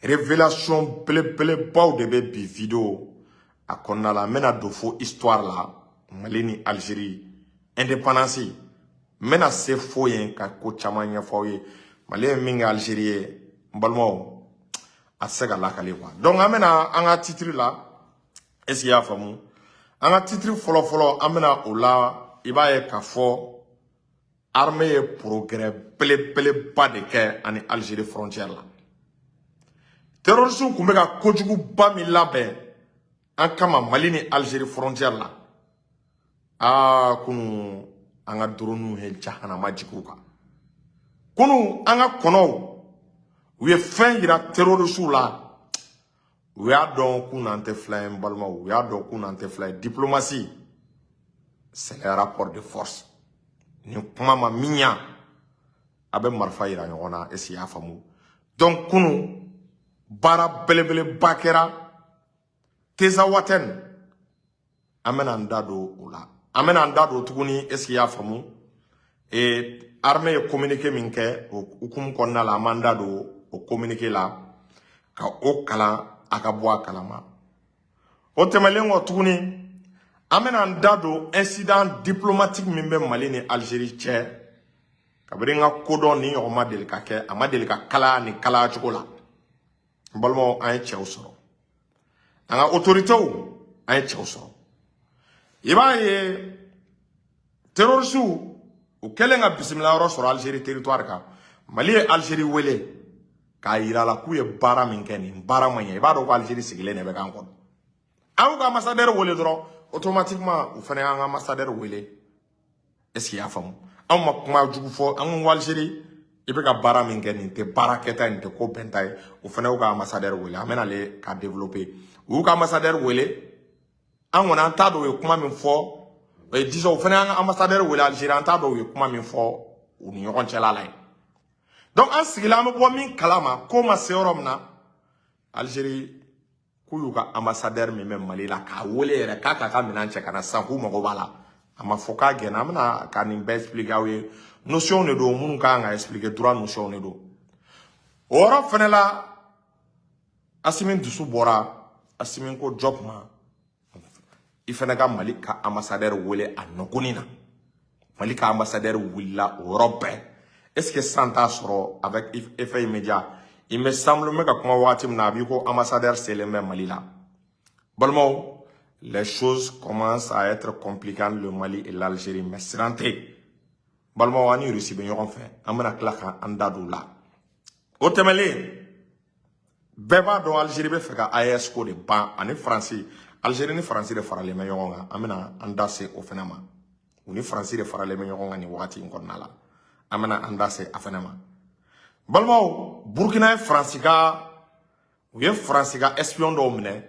Révélation belebelebaw de bɛ bi vidéo a kɔnɔna la. N bɛna don fo histoire la, Mali ni Algérie indépendance. N bɛna se fo yen ka ko caman ɲɛfɔ aw ye. Mali ye min kɛ Algérie ye, n balimaw, a tɛ se ka lakale quoi. Donc an bɛna an ka titre la, est ce que i y'a faamu? An ka titre fɔlɔ-fɔlɔ, an bɛna o la, i b'a ye k'a fɔ armée ye progrès belebeleba de kɛ ani Algérie frontière la. Terroristes kun bɛ ka kojuguba min labɛn an kama Mali ni Algérie frontière la, aa, kunu an ka drone ye jahanama jigin u kan. Kunu an ka kɔnɔw, u ye fɛn yira terroristes la, u y'a dɔn k'u n'an tɛ fila ye. N balimaw, u y'a dɔn k'u n'an tɛ fila ye. Diplomatie, c'est le rapport de force. Nin kuma ma min ɲa, a bɛ marifa yira ɲɔgɔn na, est ce que i y'a faamu? Donc kunu baara belebeleba kɛra Tezawatɛn. An bɛna an da don o la, an bɛna an da don tuguni, est ce que i y'a faamu? Et armée ye communiqué min kɛ, o hukumu kɔnɔna la, an b'an da don o communiqué la ka o kalan, a ka bɔ a kalama. O tɛmɛnen kɔ tuguni, an bɛna an da don incident diplomatique min bɛ Mali ni Algérie cɛ. Kabini n ka kodɔn, ni ɲɔgɔn ma deli ka kɛ, a ma deli ka kalaya nin kalaya cogo la. N balimaw, an ye cɛw sɔrɔ, an ka autorités, an ye cɛw sɔrɔ. I b'a ye, terroristes u kɛlen ka bisimila yɔrɔ sɔrɔ Algérie territoire kan, Mali ye Algérie wele k'a yira a la k'u ye baara min kɛ, nin baara ma ɲɛ. I b'a dɔn ko Algérie sigilen de bɛ k'an kɔnɔ. An y'u ka ambassadeur wele dɔrɔn, automatiquement u fana y'an ka ambassadeur wele, est ce que i y'a faamu? Anw ma kuma jugu fɔ, an ko Algérie, i bɛ ka baara min kɛ, nin tɛ baara kɛta, nin tɛ ko bɛnta ye. O fana y'u ka ambassadeur wele. An bɛna ale ka développer. U y'u ka ambassadeur wele, an kɔni an t'a dɔn u ye kuma min fɔ. Disons, u fana y'an ka ambassadeur wele Algérie, an t'a dɔn u ye kuma min fɔ u ni ɲɔgɔn cɛla la yen. Donc an sigila, an bɛ bɔ min kalama, ko ma se yɔrɔ min na, Algérie k'u y'u ka ambassadeur min bɛ Mali la k'a wele yɛrɛ k'a k'a ka minɛn cɛ ka na sisan, k'u mago b'a la. A ma fɔ k'a gɛnna. An bɛna ka nin bɛɛ expliquer aw ye. Notion de don minnu kan ka expliquer, droit notion de don. O yɔrɔ fɛnɛ la, Asimi dusu bɔra. Asimi ko Job ma, i fɛnɛ ka Mali ka ambassadeur wele a nɔgɔnin na. Mali ka ambassadeur wulila o yɔrɔ bɛɛ. Est ce que san t'a sɔrɔ avec effet immédiat? Il me semble, n bɛ ka kuma wagati min na, a b'i ko ambassadeur selen bɛ Mali la. Balimaw, les choses commencent à être compliquées entre le Mali et l'Algérie, mais siran tɛ yen. Balimaw, an ni Russie bɛ ɲɔgɔn fɛ, an bɛna tila k'an da don o la. O tɛmɛnen, bɛɛ b'a dɔn Algérie bɛ fɛ ka AES ko de ban ani Faransi. Algérie ni Faransi de faralen bɛ ɲɔgɔn kan. An bɛna an da se o fɛnɛ ma. U ni Faransi de faralen bɛ ɲɔgɔn kan nin wagati in kɔnɔna la. An bɛna an da se a fɛnɛ ma. Balimaw, Burukina ye Faransi ka, u ye Faransi ka espion dɔw minɛ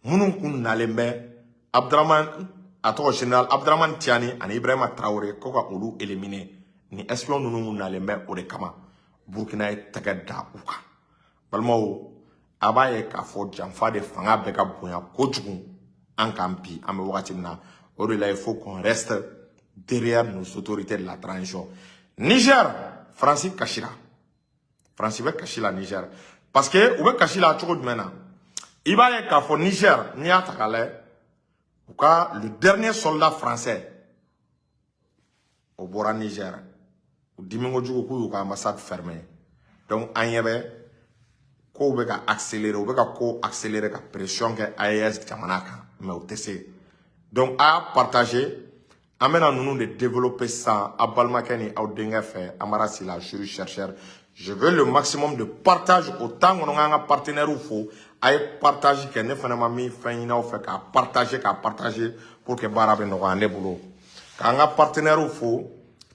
minnu kun nalen bɛ Abdramane, a tɔgɔ général Abdramane Tiani ani Ibrahima Traoré, ko ka olu éliminer. Ni espion ninnu kun nalen bɛ o de kama. Burukina ye tɛgɛ da u kan. Balimaw, a b'a ye k'a fɔ janfa de fanga bɛ ka bonya kojugu an kan bi, an bɛ wagati min na. O de la, il faut qu'on reste derrière nos autorités de la transition. Niger, Faransi kasira. Faransi bɛ kasi la Niger, parce que u bɛ kasi la cogo jumɛn na? I b'a ye k'a fɔ Niger, n'i y'a ta k'a lajɛ, u ka le dernier soldat français, o bɔra Niger. U dimi kojugu k'u y'u ka ambassade fermé. Donc an ɲɛ bɛ kow bɛ ka accélérer, u bɛ ka ko accélérer ka pression kɛ AES jamana kan, mais u tɛ se. Donc a y'a partager. An bɛna ninnu de développer sisan, aw balimakɛ ni aw denkɛ fɛ, Amara Sila, juriste chercheur. Je veux le maximum de partage au temps kɔnɔ. K'an ka partenaires fo, a ye partage kɛ. Ne fana ma min fɛn ɲini aw fɛ, k'a partager, k'a partager pour que baara bɛ nɔgɔya ne bolo. K'an ka partenaires fo.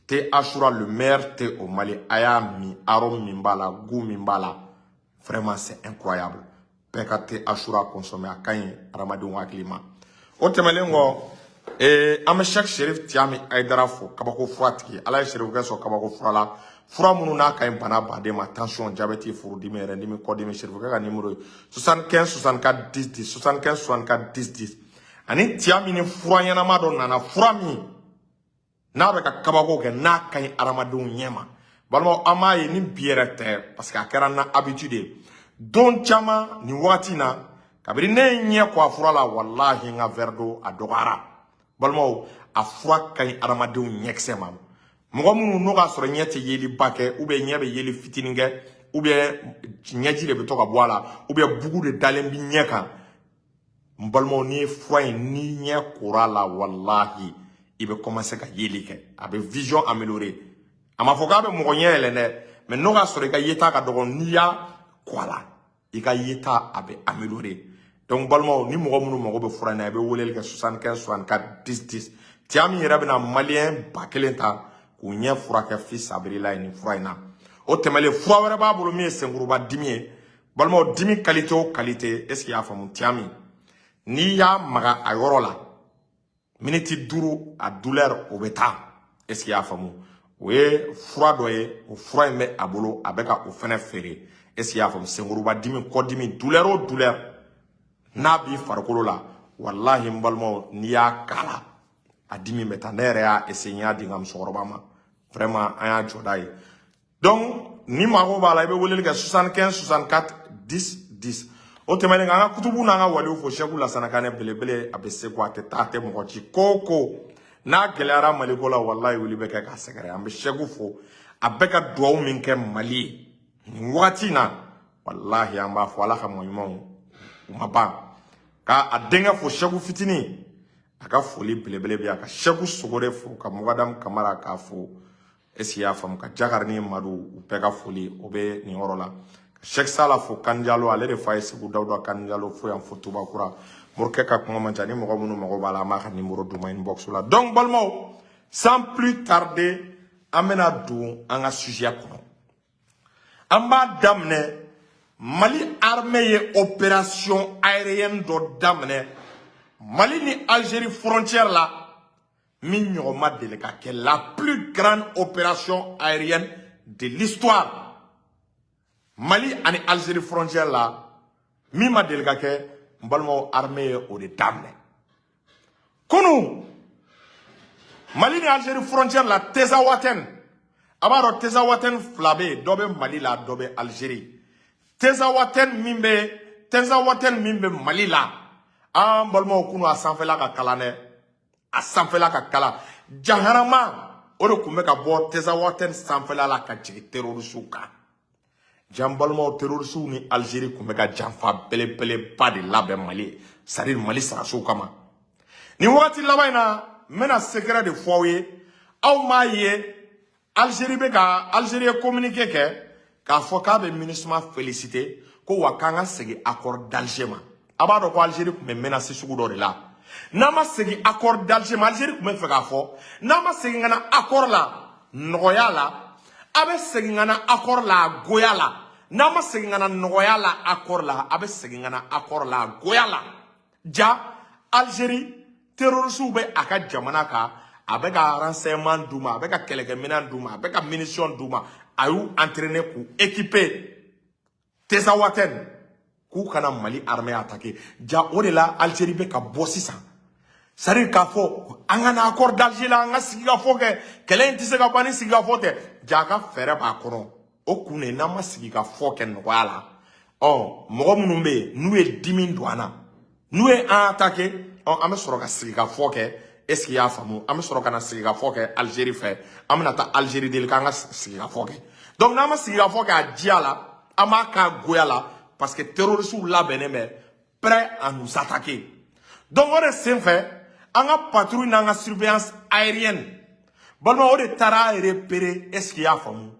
Thé Achoura, le meilleur thé au Mali. A y'a min, arôme min b'a la, goût min b'a la, vraiment c'est incroyable. Bɛɛ ka thé Achoura consommer, a ka ɲi adamadenw hakili ma. O tɛmɛnen kɔ, an bɛ Cheikh Chérif Tiami Aïdara fo, kabako fura tigi. Ala ye Chérif kɛ sɔn kabako fura la, fura minnu n'a ka ɲi bana baden ma: tension, diabète, furudimi, yɛrɛdimi, kɔdimi. Chérif kɛ ka numéro ye 75 64 10 10, 75 64 10 10. Ani Tiami ni fura ɲɛnama dɔ nana, fura min n'a bɛ ka kabako kɛ, n'a ka ɲi adamadenw ɲɛ ma. Balimaw, an b'a ye ni bi yɛrɛ tɛ, parce que a kɛra n na habitude ye. Don caman nin wagati in na, kabini ne ye ɲɛ ko a fura la, walahi, n ka verre d'eau a dɔgɔyara. Balimaw, a fura ka ɲi adamadenw ɲɛkisɛ ma. Mɔgɔ minnu n'o k'a sɔrɔ ɲɛ tɛ yeliba kɛ, ou bien ɲɛ bɛ yeli fitinin kɛ, ou bien ɲɛji de bɛ to ka bɔ a la, ou bien bugu de dalen bɛ ɲɛ kan, n balimaw, n'i ye fura in, n'i ɲɛ kora la, walahi, i bɛ commencer ka yeli kɛ. A bɛ vision améliorer. A ma fɔ k'a bɛ mɔgɔ ɲɛ yɛlɛ dɛ, mais n'o k'a sɔrɔ i ka yeta ka dɔgɔ, n'i y'a ko a la, i ka yeta a bɛ améliorer. Donc balimaw, ni mɔgɔ minnu mago bɛ fura in na, i bɛ weleli kɛ 75 64 10 10. Tiɲɛ min yɛrɛ bɛna maliyɛn 1000 ta k'u ɲɛ furakɛ fi sabirila ye nin fura in na. O tɛmɛlen, fura wɛrɛ b'a bolo min ye senkuruba dimi ye. Balimaw, dimi qualité o qualité, est ce que i y'a faamu? Tiɲɛ min, n'i y'a maga a yɔrɔ la miniti 5, a douleur o bɛ taa. Est ce que i y'a faamu? O ye fura dɔ ye, o fura in bɛ a bolo, a bɛ ka o fɛnɛ feere. Est ce que i y'a faamu? Senkuruba dimi, kɔdimi, douleur o douleur n'a b'i farikolo la, walahi, n balimaw, n'i y'a kala, a dimi bɛ taa. Ne yɛrɛ y'a essayé, n y'a di n ka musokɔrɔba ma, vraiment, an y'a jɔda ye. Donc ni mago b'a la, i bɛ weleli kɛ 75 64 10 10. O tɛmɛnen, an ka kutubu n'an ka waliw fo. Sɛku Lasana Kanɛ belebele, a bɛ seko, a tɛ taa, a tɛ mɔgɔ ci. Ko o ko n'a gɛlɛyara Maliko la, walahi, wuli bɛ kɛ k'a sɛgɛrɛ. An bɛ Sɛku fo, a bɛ ka duwawu min kɛ Mali ye nin wagati in na, walahi, an b'a fɔ Ala ka mɔ ɲumanw u ma ban. Ka a denkɛ fo, Sɛku fitinin, a ka foli belebele bɛ yan. Ka Sɛku Sogore fo, ka Mugadamu Kamara k'a fo. Est ce que i y'a faamu? Ka Jakari ni Madu, u bɛɛ ka foli o bɛ nin yɔrɔ la. Ka Sɛki Sala fo, Kanjalo, ale de fa ye Segu Dawuda Kanjalo fo yan fo Tubakura. Morikɛ ka kuma man ca. Ni mɔgɔ minnu mago b'a la, an b'a ka numéro d'u ma inbox la. Donc balimaw, sans plus tarder, an bɛna don an ka sujet kɔnɔ. An b'a daminɛ, Mali armée ye opération aérienne dɔ daminɛ Mali ni Algérie frontière la, min ɲɔgɔn ma deli ka kɛ, la plus grande opération aérienne de l'histoire. Mali ani Algérie frontière la, min ma deli ka kɛ, n balimaw, armée ye o de daminɛ kunu Mali ni Algérie frontière la, Tezawatène. A b'a dɔn, Tezawatène fila bɛ yen, dɔ bɛ Mali la, dɔ bɛ Algérie. Tezawatène min bɛ Mali la, an balimaw, kunu a sanfɛla ka kalan dɛ, a sanfɛla ka kalan. Jahanama o de tun bɛ ka bɔ Tezawatène sanfɛla la ka jigin terroristew kan. Jan balimaw, terroristew ni Algérie tun bɛ ka janfa belebeleba de labɛn Mali, c'est à dire Mali sarasiw kama. Nin wagati laban in na, n bɛna secret de fɔ aw ye. Aw m'a ye, Algérie bɛ ka, Algérie ye communiqué kɛ k'a fɔ k'a bɛ MINUSMA féliciter, ko wa k'an ka segin accord d'Alger ma. A b'a dɔn ko Algérie tun bɛ menace sugu dɔ de la. N'an ma segin accord d'Alger ma, Algérie tun bɛ fɛ k'a fɔ n'an ma segin ka na accord la nɔgɔya la, a bɛ segin ka na accord la a goya la. N'an ma segin ka na nɔgɔya la accord la, a bɛ segin ka na accord la a goya la. Ja Algérie terroristew bɛ a ka jamana kan, a bɛ ka renseignement d'u ma, a bɛ ka kɛlɛkɛminɛn d'u ma, a bɛ ka munition d'u ma, a y'u entraîner k'u équiper Tezawatène k'u kana Mali armée attaquer. Ja o de la Algérie bɛ ka bɔ sisan, c'est à dire k'a fɔ an ka na accord d'Alger la, an ka sigikafɔ kɛ, kɛlɛ in tɛ se ka ban ni sigikafɔ tɛ. Ja a ka fɛɛrɛ b'a kɔnɔ. O kun de, n'an ma sigikafɔ kɛ nɔgɔya la, ɔ mɔgɔ minnu bɛ yen n'u ye dimi don an na, n'u ye an attaquer, ɔ an bɛ sɔrɔ ka sigikafɔ kɛ. Est ce que i y'a faamu? An bɛ sɔrɔ ka na sigikafɔ kɛ Algérie fɛ, an bɛna taa Algérie deli k'an ka sigikafɔ kɛ. Donc n'an ma sigikafɔ kɛ a diya la, an b'a k'a goya la, parce que terroristes labɛnnen bɛ, prêt à nous attaquer. Donc o de senfɛ, an ka patrouille n'an ka surveillance aérienne, balima, o de taara repérer, est ce que i y'a faamu,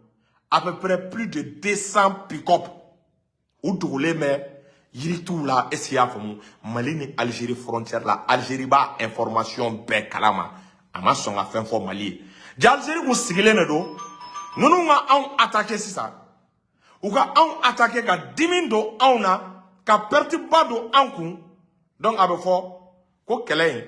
à peu près plus de 200 pick-up u dogolen bɛ yirituw la. Est ce que i y'a faamu? Mali ni Algérie frontière la, Algérie b'a information bɛɛ kalama, a ma sɔn ka fɛn fɔ Mali ye. Ja Algérie kun sigilen de don ninnu ka anw attaquer sisan, u ka anw attaquer ka dimi don anw na, ka perte ba don an kun. Donc a bɛ fɔ ko kɛlɛ in,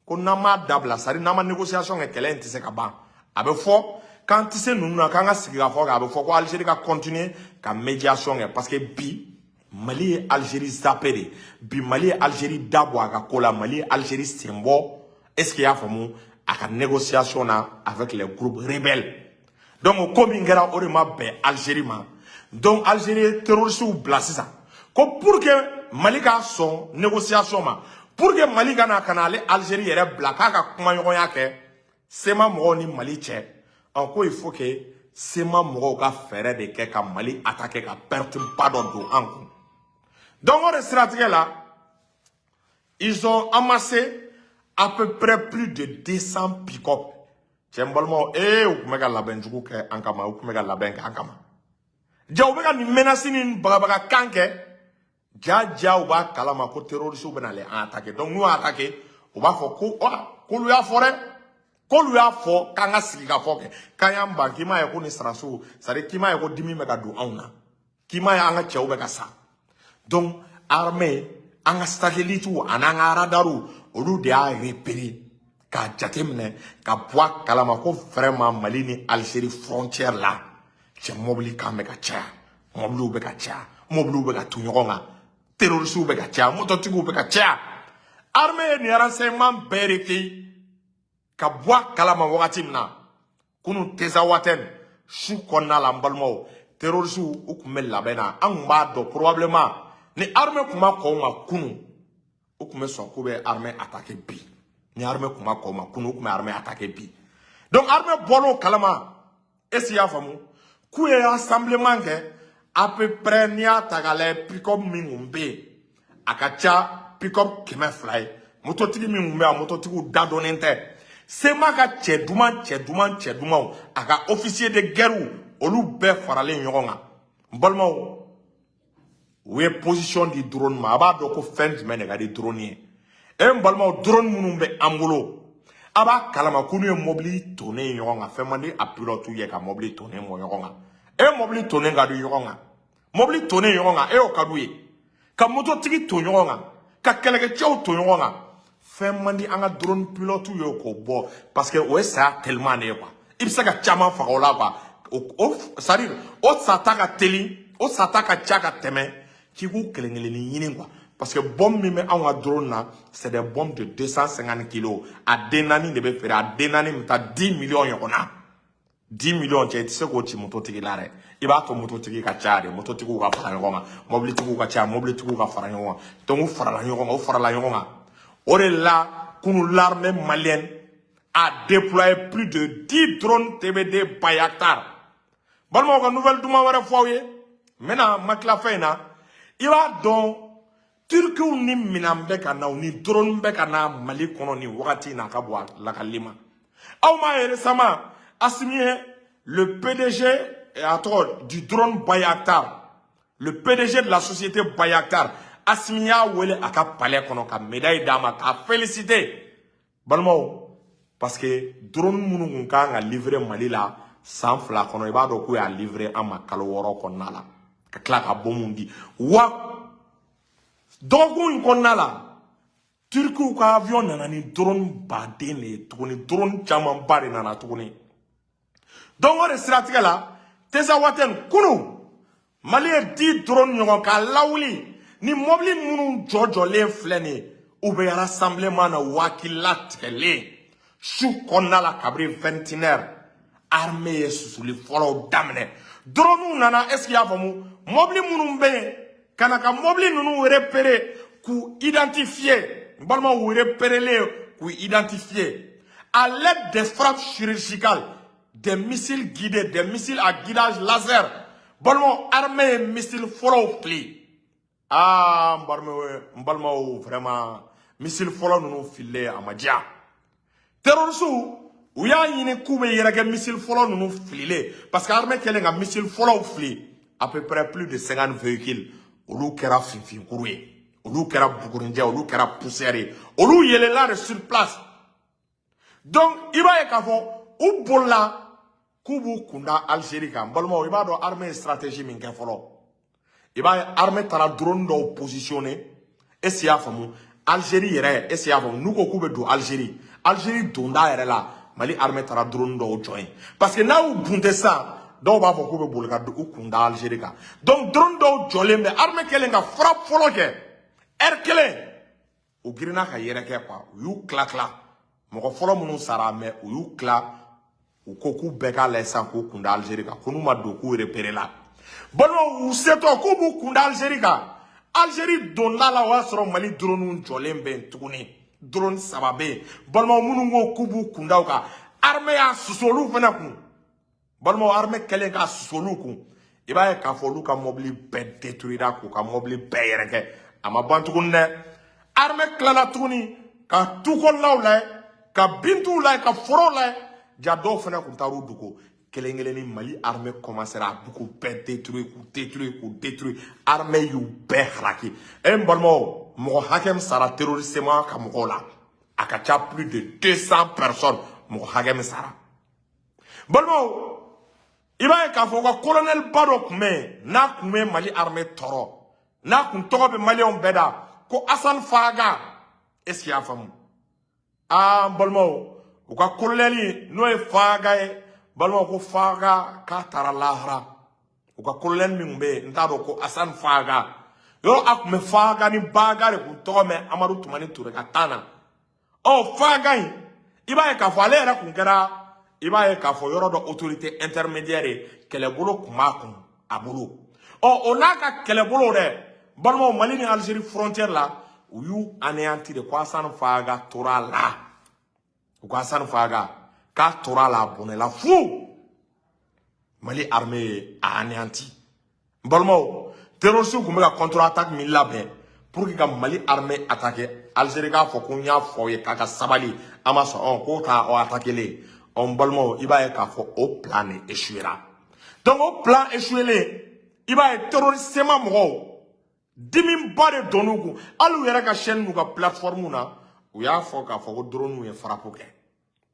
ko n'an m'a dabila, c'est à dire n'an ma négociation kɛ, kɛlɛ in tɛ se ka ban. A bɛ fɔ k'an tɛ se ninnu na, k'an ka sigi ka fɔ kɛ. A bɛ fɔ ko Algérie ka continuer ka médiation kɛ, parce que bi Mali ye Algérie zappé de. Bi Mali ye Algérie da bɔ a ka ko la, Mali ye Algérie sen bɔ, est ce que i y'a faamu, a ka négociation na avec les groupes rebelles. Donc o ko min kɛra, o de ma bɛn Algérie ma. Donc Algérie ye terroristes bila sisan ko pour que Mali ka sɔn négociation ma, pour que Mali ka na ka na ale Algérie yɛrɛ bila k'a ka kumaɲɔgɔnya kɛ CMA mɔgɔw ni Mali cɛ. Ɔ ko il faut que CMA mɔgɔw ka fɛɛrɛ de kɛ ka Mali attaquer, ka perte ba dɔ don an kun. Donc o de siratigɛ la, ils ont amassé à peu près plus de 200 pick-up. Cɛ, n balimaw, ee, u tun bɛ ka labɛn jugu kɛ an kama, u tun bɛ ka labɛn kɛ an kama. Ja, u bɛ ka nin menace ni bagabaga kan kɛ. Ja ja, u b'a kalama ko terroristes bɛ n'ale an attaquer. Donc n'u y'a attaquer, u b'a fɔ ko ah, k'olu y'a fɔ dɛ, k'olu y'a fɔ k'an ka sigi ka fɔ kɛ, k'an y'an ban, k'i m'a ye ko ni sarasiw, c'est à dire k'i m'a ye ko dimi bɛ ka don anw na, k'i m'a ye an ka cɛw bɛ ka sa. Donc armée, an ka satellite ani an ka radariw, olu de y'a repérer k'a jateminɛ ka bɔ a kalama ko vraiment Mali ni Algérie frontière la, cɛ, mobili kan bɛ ka caya, mɔbiliw bɛ ka caya, mɔbiliw bɛ ka tu ɲɔgɔn kan, terroristew bɛ ka caya, mototigiw bɛ ka caya. Armée ye nin renseignement bɛɛ de kɛ ka bɔ a kalama wagati min na, kunun Tezawatɛn su kɔnɔna la, n balimaw, terroristew, u tun bɛ labɛn na. An tun b'a dɔn probablement ni armée tun ma kɔn u ma kunun, u tun bɛ sɔn k'u bɛ armée attaquer bi. Ni armée tun ma kɔn u ma kunun, u tun bɛ armée attaquer bi. Donc armée bɔr'o kalama. Est ce que i y'a faamu k'u ye rassemblement kɛ à peu près, n'i y'a ta k'a lajɛ, pick-up min tun bɛ yen, a ka ca pick-up 200 ye. Mototigi min tun bɛ yen, a mototigiw dadɔnnen tɛ. CMA ka cɛ duman, cɛ duman, cɛ dumanw, a ka officier de guerre, olu bɛɛ faralen ɲɔgɔn kan. N balimaw, u ye position di drone ma. A b'a dɔn ko fɛn jumɛn de ka di drone ye? E, n balimaw, drone minnu bɛ an bolo, a b'a kalama ko n'u ye mobili tonnen ɲɔgɔn kan, fɛn man di a pilote ye ka mobili tonnen bɔ ɲɔgɔn kan. E, mobili tonnen ka di ɲɔgɔn kan, mobili tonnen ɲɔgɔn kan, e y'o ka d'u ye, ka mototigi to ɲɔgɔn kan, ka kɛlɛkɛcɛw to ɲɔgɔn kan, fɛn man di an ka drone pilote ye k'o bɔ, parce que o ye saya teliman de ye quoi. I bɛ se ka caman faga o la quoi. O c'est à dire o sata ka teli, o sata ka ca ka tɛmɛ k'i k'u kelen kelennin ɲini quoi, parce que bombe min bɛ anw ka drone na, c'est des bombes de 250 kilos. A den naani de bɛ feere, a den naani bɛ taa 10 millions ɲɔgɔn na. 10 millions, cɛ, i tɛ se k'o ci mototigi la dɛ. I b'a to mototigi ka ca de, mototigiw ka fara ɲɔgɔn kan, mobilitigiw ka ca, mobilitigiw ka fara ɲɔgɔn kan. Donc u farala ɲɔgɔn kan, u farala ɲɔgɔn kan. O de la, kunun, l'armée malienne a déployé plus de 10 drones TBD Bayraktar. Balimaw, ka nouvelle duman wɛrɛ fɔ aw ye, n bɛna ma tila fɛn in na. I b'a dɔn Turkiw ni minɛn bɛ ka na, u ni drone bɛ ka na Mali kɔnɔ nin wagati in na, a ka bɔ a lakali ma. Aw m'a ye récemment, Assimi ye le PDG, a tɔgɔ du drone Bayraktar, le PDG de la société Bayraktar, Assimi y'a wele a ka palais kɔnɔ ka médaille d'a ma k'a féliciter, balimaw, parce que drone minnu kun kan ka livrer Mali la san 2 kɔnɔ, i b'a dɔn k'u y'a livrer an ma kalo 6 kɔnɔna la, ka tila ka bombe di wa. Dɔgɔkun in kɔnɔna la, Turkiw ka avion nana ni drone baden de ye tuguni, drone camanba de nana tuguni. Donc o de siratigɛ la, Tezawatɛn kunun, Mali ye 10 drone ɲɔgɔn k'a lawuli ni mobili minnu jɔ jɔlen filɛ nin ye, u bɛ rassemblement na waati latigɛlen su kɔnɔna la. Kabini 21 heures, armée ye susuli fɔlɔw daminɛ, drone nana. Est ce que i y'a faamu? Mobili minnu bɛ yen, ka na ka mobili ninnu repérer k'u identifier, n balimaw, u repérelen k'u identifier à l'aide des frappes chirurgicales, des missiles guidés, des missiles à guidage laser. Balimaw, armée ye missile fɔlɔw fili. Aa, n balimaw, n balimaw, vraiment, missile fɔlɔ ninnu fililen, a ma diya terroristes. U y'a ɲini k'u bɛ yɛrɛkɛ missile fɔlɔ ninnu fililen, parce que armée kɛlen ka missile fɔlɔw fili, à peu près plus de 50 véhicules, olu kɛra finfinkuru ye, olu kɛra bugurinjɛ, olu kɛra poussière ye, olu yɛlɛla de sur place. Donc i b'a ye k'a fɔ u bolila k'u b'u kunda Algérie kan. N balimaw, i b'a dɔn armée ye stratégie min kɛ fɔlɔ? I b'a ye armée taara drone dɔw positionner. Est ce que i y'a faamu? Algérie yɛrɛ, est ce que i y'a faamu, n'u ko k'u bɛ don Algérie, Algérie donda yɛrɛ la, Mali armée taara drone dɔw jɔ yen, parce que n'a y'u bunte sisan, dɔw b'a fɔ k'u bɛ boli ka u kun da Algérie kan. Donc drone dɔw jɔlen bɛ, armée kɛlen ka frappe fɔlɔ kɛ, heure kelen, u girinna ka yɛrɛ kɛ quoi. U y'u tila tila, mɔgɔ fɔlɔ minnu sara, mais u y'u tila, u ko k'u bɛɛ k'a lajɛ sisan k'u kun da Algérie kan, ko n'u ma don k'u repéré la. Balimaw, u setɔ k'u b'u kunda Algérie kan, Algérie donda la, o y'a sɔrɔ Mali drone jɔlen bɛ yen tuguni. Drone saba bɛ yen, balimaw, minnu ko k'u b'u kunda o kan. Armée y'a susu olu fana kun. Balimaw, armée kɛlen k'a susu olu kun, i b'a ye k'a fɔ olu ka mobili bɛɛ détruira, k'u ka mobili bɛɛ yɛrɛkɛ. A ma ban tuguni dɛ, armée tilala tuguni ka tu kɔnɔnaw lajɛ, ka bintuw lajɛ, ka forow lajɛ. Ja dɔw fana kun taar'u dogo kelen kelen ni. Mali armée commencera a b'u k'u bɛɛ détruire, k'u détruire, k'u détruire. Armée y'u bɛɛ halaki. E n balimaw, mɔgɔ hakɛ min sara terroriste ma ka mɔgɔw la, a ka ca plus de 200 personnes, mɔgɔ hakɛ min sara. Balimaw, i b'a ye k'a fɔ u ka colonel ba dɔ tun bɛ yen, n'a tun bɛ Mali armée tɔɔrɔ, n'a kun tɔgɔ bɛ maliyɛnw bɛɛ da, ko Assane Faga. Est ce que i y'a faamu? Aa, n balimaw, u ka colonel n'o ye Faga ye, balimaw, ko Faga k'a taara lahara. U ka colonel min tun bɛ yen, n t'a dɔn, ko Assane Faga, yɔrɔ a tun bɛ Faga ni Baga de kun tɔgɔ mɛn Amadu Tumani Ture ka tan na. Ɔ, Faga in, i b'a ye k'a fɔ ale yɛrɛ kun kɛra, i b'a ye k'a fɔ yɔrɔ dɔ autorité intermédiaire ye, kɛlɛbolo kun b'a kun a bolo. Ɔ, o n'a ka kɛlɛbolo dɛ, balimaw, Mali ni Algérie frontière la, u y'u anéanti de. Ko Assane Faga tora la, u ko Assane Faga k'a tora la, a bɔnɛla fu. Mali armée ye a anéanti. N balimaw, terroriste kun bɛ ka contre attaque min labɛn pour que ka Mali armée attaquer, Algérie k'a fɔ ko n y'a fɔ aw ye k'a ka sabali, an ma sɔn. Ɔ, k'o ta o attaquer len. Ɔ, n balimaw, i b'a ye k'a fɔ o plan de échouera. Donc o plan échoué, i b'a ye terroriste ma mɔgɔw dimiba de donn'u kun. Hali u yɛrɛ ka chaîne n'u ka plateforme na, u y'a fɔ k'a fɔ ko drone ye frappe kɛ.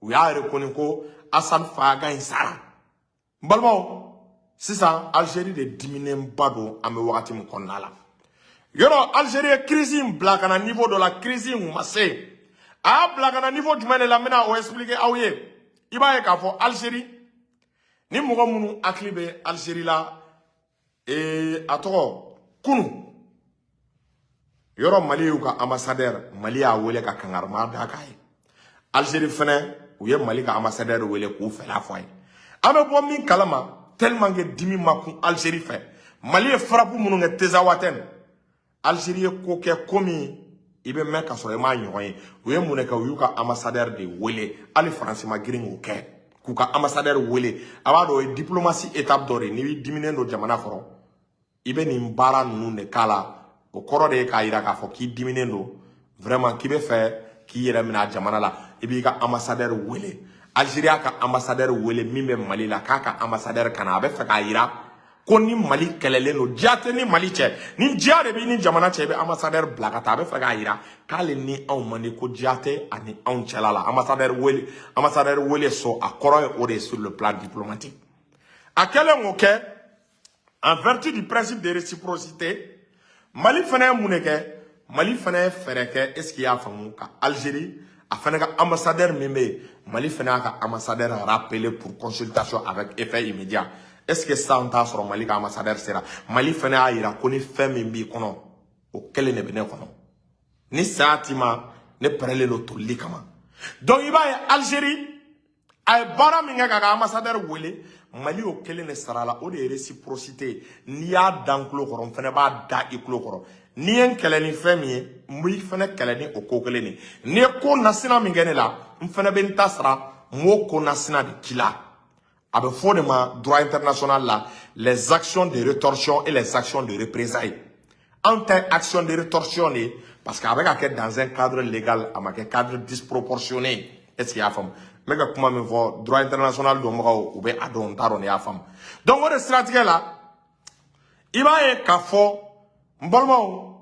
U y'a reconnu ko Assane Faga in sara. N balimaw, sisan Algérie de diminenba don. An bɛ wagati min kɔnɔna la, yɔrɔ Algérie ye crise in bila ka na niveau dɔ la, crise in kun ma se. A y'a bila ka na niveau jumɛn de la? N bɛna o expliquer aw ye. I b'a ye k'a fɔ Algérie ni mɔgɔ minnu hakili bɛ Algérie la, a tɔgɔ kunu, yɔrɔ Mali y'u ka ambassadeur, Mali y'a wele ka kangarima da k'a ye. Algérie fɛnɛ, u ye Mali ka ambassadeur wele k'u fɛla fɔ a ye. An bɛ bɔ min kalama, tellement que dimi ma kun Algérie fɛ, Mali ye frappe minnu kɛ Tezawatène, Algérie ye ko kɛ komi i bɛ mɛn ka sɔrɔ i m'a ɲɔgɔn ye. U ye mun de kɛ? U y'u ka ambassadeur de wele. Hali Faransi ma girin k'o kɛ, k'u ka ambassadeur wele. A b'a dɔn, o ye diplomatie étape dɔ de ye. N'i b'i diminen don jamana kɔrɔ, i bɛ nin baara ninnu de k'a la. O kɔrɔ de ye k'a yira k'a fɔ k'i diminen don vraiment, k'i bɛ fɛ k'i yɛrɛ minɛ a jamana la. I b'i ka ambassadeur wele. Algérie y'a ka ambassadeur wele min bɛ Mali la, k'a ka ambassadeur ka na. A bɛ fɛ k'a yira ko ni Mali kɛlɛlen don, diya tɛ ni Mali cɛ. Ni diya de b'i ni jamana cɛ, i bɛ ambassadeur bila ka taa. A bɛ fɛ k'a yira k'ale ni anw man di, ko diya tɛ ani anw cɛla la. Ambassadeur wele, ambassadeur wele so, a kɔrɔ ye o de ye sur le plan diplomatique. A kɛlen k'o kɛ, en vertu du principe de réciprocité, Mali fana ye mun de kɛ? Mali fana ye fɛɛrɛ kɛ, est ce que i y'a faamu, ka Algérie, a fana ka ambassadeur min bɛ yen, Mali fana y'a ka ambassadeur rappelé pour consultation avec effet immédiat. Est ce que sisan t'a sɔrɔ Mali ka ambassadeur sera? Mali fana y'a yira ko ni fɛn min b'i kɔnɔ, o kelen de bɛ ne kɔnɔ. Ni saya t'i ma, ne pɛrɛlen don tolili kama. Donc i b'a ye, Algérie a ye baara min kɛ k'a ka ambassadeur wele, Mali y'o kelen de sara la. O de ye réciprocité ye. N'i y'a da n tulo kɔrɔ, n fana b'a da i tulo kɔrɔ. N'i ye n kɛlɛ ni fɛn min ye, n b'i fana kɛlɛ ni o ko kelen de. N'i ye ko nasina min kɛ ne la, n fana bɛ n ta sara, n b'o ko nasina de k'i la. A bɛ fɔ o de ma droit international la, les actions de rétorsion et les actions de représailles. Anw ta ye action de rétorsion de ye, parce que a bɛ ka kɛ dans un cadre légal, a ma kɛ cadre disproportionné. Est ce que i y'a faamu? N bɛ ka kuma min fɔ, droit international dɔnbagaw, u bɛ a dɔn. N t'a dɔn n'i y'a faamu. Donc o de siratigɛ la, i b'a ye k'a fɔ, n balimaw,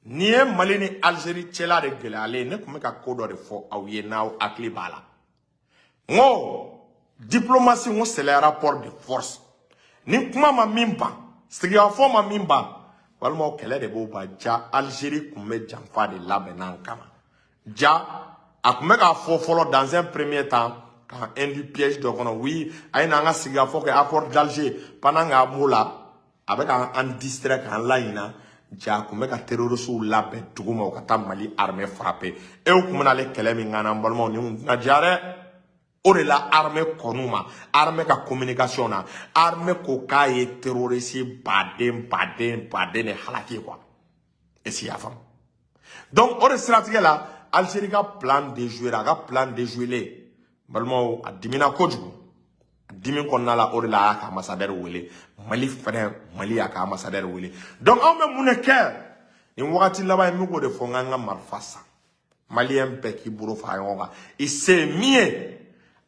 nin ye Mali ni Algérie cɛla de gɛlɛyalen. Ne tun bɛ ka ko dɔ de fɔ aw ye, n'aw hakili b'a la. N ko diplomatie, n ko c'est les rapports de force. Ni kuma ma min ban, sigikafɔ ma min ban, walima kɛlɛ de b'o ban. Ja, Algérie tun bɛ janfa de labɛn n'an kama. Ja, a tun bɛ k'a fɔ fɔlɔ, dans un premier temps, k'an induit piège dɔ kɔnɔ. Oui, a ye n'an ka sigikafɔ kɛ, accord d'Alger. Pendant k'a b'o la, a bɛ k'an distraire, k'an laɲina. Ja, a tun bɛ ka terroristes labɛn dugu ma, u ka taa Mali armée frapper. E tun bɛna ale kɛlɛ min kan, an balimaw, nin tun tɛna diya dɛ. O de la, armée kɔn'u ma. Armée ka communication na, armée ko k'a ye terroriste baden baden baden de halaki quoi. Est ce que i y'a faamu? Donc o de siratigɛ la, Algérie ka plan déjoué, a ka plan déjoué. N balimaw, a dimina kojugu. A dimi kɔnɔna la, o de la a y'a ka ambassadeur wele. Mali fɛnɛ, Mali y'a ka ambassadeur wele. Donc anw bɛ mun de kɛ nin wagati laban in? N bɛ k'o de fɔ n k'an ka marifa san. Maliyɛn bɛɛ k'i bolo fara ɲɔgɔn kan, i se ye min ye,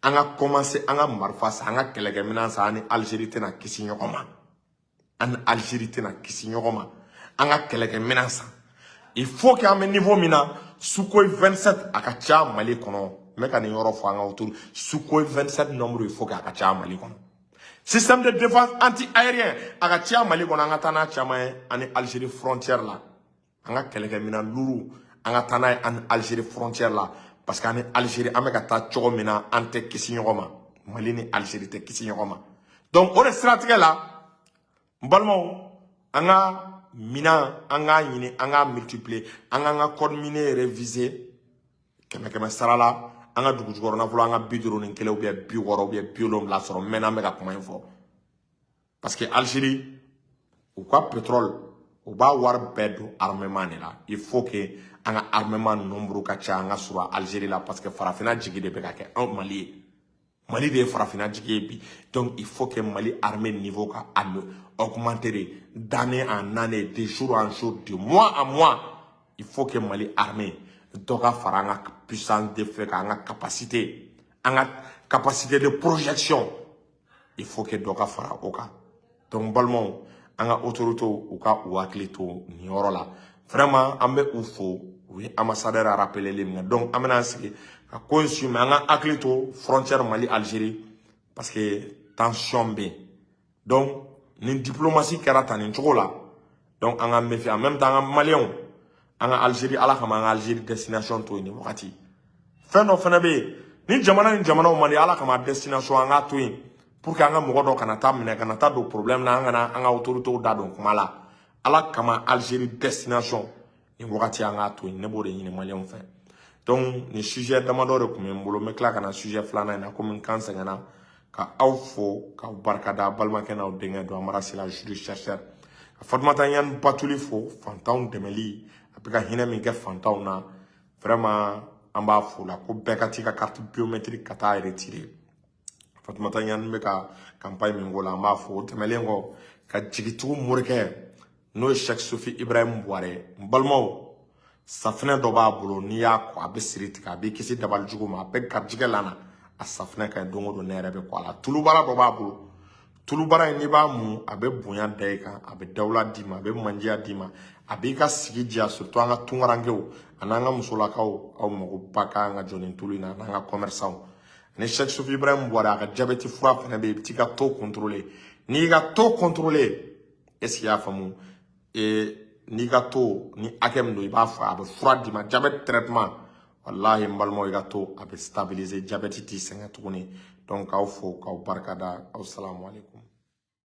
an ka commencer an ka marifa san, an ka kɛlɛkɛminɛn san. An ni Algérie tɛna kisi ɲɔgɔn ma, an ni Algérie tɛna kisi ɲɔgɔn ma. An ka kɛlɛkɛminɛn san. Il faut que an bɛ niveau min na, Sukhoi 27 a ka ca Mali kɔnɔ. N bɛ ka nin yɔrɔ fɔ an ka autour. Sukhoi 27 nombre, il faut que a ka ca Mali kɔnɔ. Système de défense anti-aérien, a ka ca Mali kɔnɔ. An ka taa n'a caman ye ani Algérie frontière la. An ka kɛlɛkɛminɛn lourd, an ka taa n'a ye an ni Algérie frontière la, parce que an ni Algérie, an bɛ ka taa cogo min na, an tɛ kisi ɲɔgɔn ma. Mali ni Algérie tɛ kisi ɲɔgɔn ma. Donc o de siratigɛ la, n balimaw, an ka minan, an k'a ɲini, an k'a multiplier, an k'an ka code minier réviser. Kɛmɛ kɛmɛ sara la, an ka dugu jukɔrɔ nafolo, an ka 51 ou bien 60 ou bien 70 sɔrɔ. N mɛnna an bɛ ka kuma in fɔ, parce que Algérie, u ka pétrole, u b'a wari bɛɛ don armement de la. Il faut que an ka armement nombre ka ca, an ka sɔrɔ Algérie la, parce que farafinna jigi de bɛ ka kɛ anw Mali ye. Mali de ye farafinna jigi ye bi. Donc il faut que Mali armée niveau ka augmenter de d'année en année, de jour en jour, de mois en mois. Il faut que Mali armée dɔ ka fara an ka puissance de feu kan, an ka capacité, an ka capacité de projection, il faut que dɔ ka fara o kan. Donc n balimaw, an ka autorités, u ka u hakili to nin yɔrɔ la. Vraiment, an bɛ u fo, u ye ambassadeur rappelé min kɛ. Donc an bɛna an sigi ka ko in su, mais an ka hakili to frontière Mali Algérie, parce que tension bɛ yen. Donc ni diplomatie kɛra tan nin cogo la, donc an ka méfier. En même temps, an ka maliyɛnw, an ka Algérie, ala kama, an ka Algérie destination to yen nin wagati. Fɛn dɔ fɛnɛ bɛ yen, ni jamana ni jamanaw man di, ala kama, destination, an k'a to yen, pour que an ka mɔgɔ dɔ kana taa minɛ, kana taa don problème na, an kana an ka autorités da don kuma la. Ala kama, Algérie destination nin wagati, an k'a to yen. Ne b'o de ɲini maliyɛnw fɛ. Donc nin sujet damadɔ de tun bɛ n bolo. N bɛ tila ka na sujet filanan in na. Komi n kan sɛgɛnna, ka aw fo k'aw barikada. Balimakɛ n'aw denkɛ don, Amara Sila, juriste chercheur. Ka Fatumata Ɲani Batuli fo, fantanw dɛmɛli, a bɛ ka hinɛ min kɛ fantanw na, vraiment an b'a fo la. Ko bɛɛ ka t'i ka carte biométrique ka taa retirer. Fatumata Ɲani bɛ ka campagne min k'o la, an b'a fo. O tɛmɛnen kɔ, ka jigitugu morikɛ, n'o ye Cheikh Sofi Ibrahim Buware. N balimaw, safinɛ dɔ b'a bolo, n'i y'a ko, a bɛ siri tigɛ, a b'i kisi dabali jugu ma, a bɛ garijɛgɛ lana. A safinɛ ka ɲi. Don o don, ne yɛrɛ bɛ kɔ a la. Tulubara dɔ b'a bolo. Tulubara in, n'i b'a mun, a bɛ bonya da i kan, a bɛ dawula d'i ma, a bɛ mandiya d'i ma, a b'i ka sigi diya. Surtout an ka tunkarankew ani an ka musolakaw, aw mago ba ka kan ka jɔ nin tulu in na, an'an ka commerçants. Ni Cheikh Sofi Ibrahim Buware, a ka diabète fura fana bɛ yen. I bɛ t'i ka taux contrôler. N'i y'i ka taux contrôler, est ce que i y'a faamu? Ee, n'i ka taux ni hakɛ min don, i b'a fɔ, a bɛ fura d'i ma, diabète traitement. Walahi n balimaw, i ka taux a bɛ stabiliser, diabète t'i sɛgɛn tuguni. Donc k'aw fo k'aw barikada. Aw salamu aleykum.